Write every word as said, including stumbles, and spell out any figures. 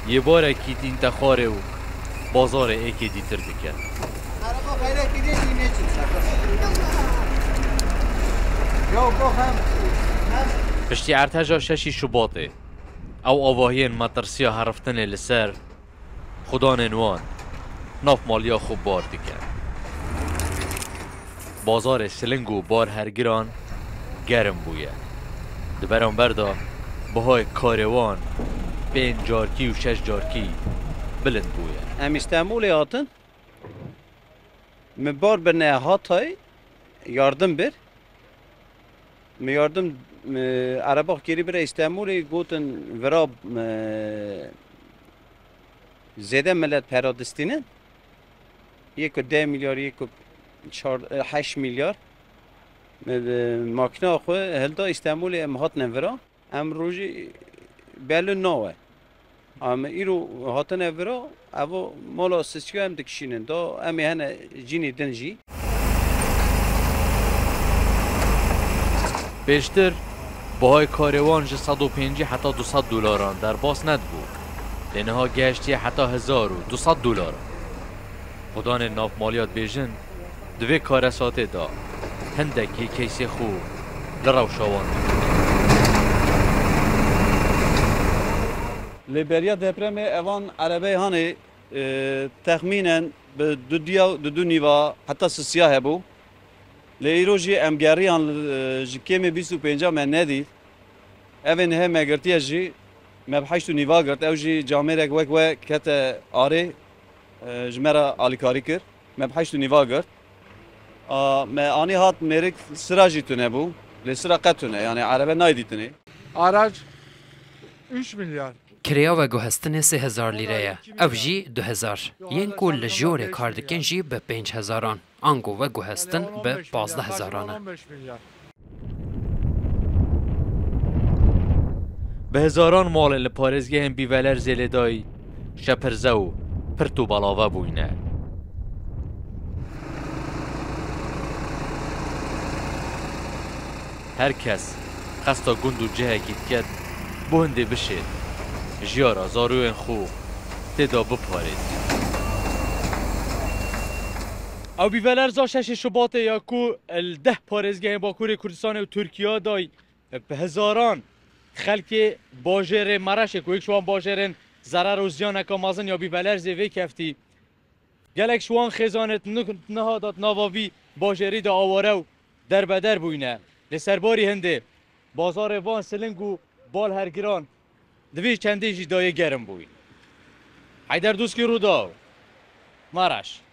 Yê barekî tînte xwarê û bazarê êkê dîtir dike. Piştî erteja şeşî Şubatê, ew avahiyên metirsiya heriftinê li ser xudanên wan nav maliya xwe bar dikin. Bazarê siling û bar hergiran germ bûye. Di beramber de bihayê karê wan pênc carkî û şeş carkî bilind bûye. Em Îstanbulê hatin. Min bar birine Hatay, yardim bir. Min yardim, e, erebax kirî bire Îstanbulê, gotin vira, e, zêde millet pera distînin. Yê ku deh milyar, yê ku çar, e, heşt milyar. Min, e, makina xwe hilda Îstanbulê, em hatine vira. Em rojî belli nawe. Em îro hatine vira, evo mala Sisçiya em dikişînin. Da em ê hene cînî din jî. Pêştir bihayê karê wan ji sed û pêncî heta du sed dolaran derbas nedibû. Lê niha gehiştiye heta hezar û du sed dolaran. Xudanên navmaliya dibêjin, di vê karesatê de hindekî keysê xwe li rewşa wan dibîne. Lê beriya depremê evan erebeyê hanê, e, texmînen bi dudiya, dudu nîva heta sisiya hebû. Lê îro jî em geriyan, e, ji kêmê bîst û pênca me nedît. Evê nihe me girtiye jî, me bi heşt û nîva girt. Ew jî camêrek wek we kete arê, e, ji me re alîkarî kir. Me bi heşt û nîva girt. A, me anî hat mêrik sira jî tune bû. Lê sira qet tune, yani erebe nayê dîtinê. Araç üç milyar. Kirêya veguhestinê sê hezar lîre ye. Ev jî du hezar. Yên ku li jorê kar dikin jî bi pênc hezaran. Ango veguhestin bi pazdeh hezaran e. Bi hezaran malên li parêzgehên bîveler zêlêdayî, şepirze û pirt û belave bûyne. Her kes qesta gund û cihekî diket, bo hindê bişêt, jiyara zaroyên xwe tê de biparêt. Ew bîvelerza şeşê Şubatê ya ku li deh parêzgehên Bakurê Kurdistanê û Tirkiya dayî, bi hezaran xelkê bajêrê Mereşê ku yek ji wan bajêrên zerar û ziyaneka mezin ya bîvelerzê vê keftî, gelek ji wan xêzanê ni-, niha da di nava vî bajêrî de aware û derbeder bûyne. Li serbarî hindê bazarê van siling û bal hergiran di vê çendê jî dayê germ bûyî. Heyder Dûskî, Rûdaw, Maraş.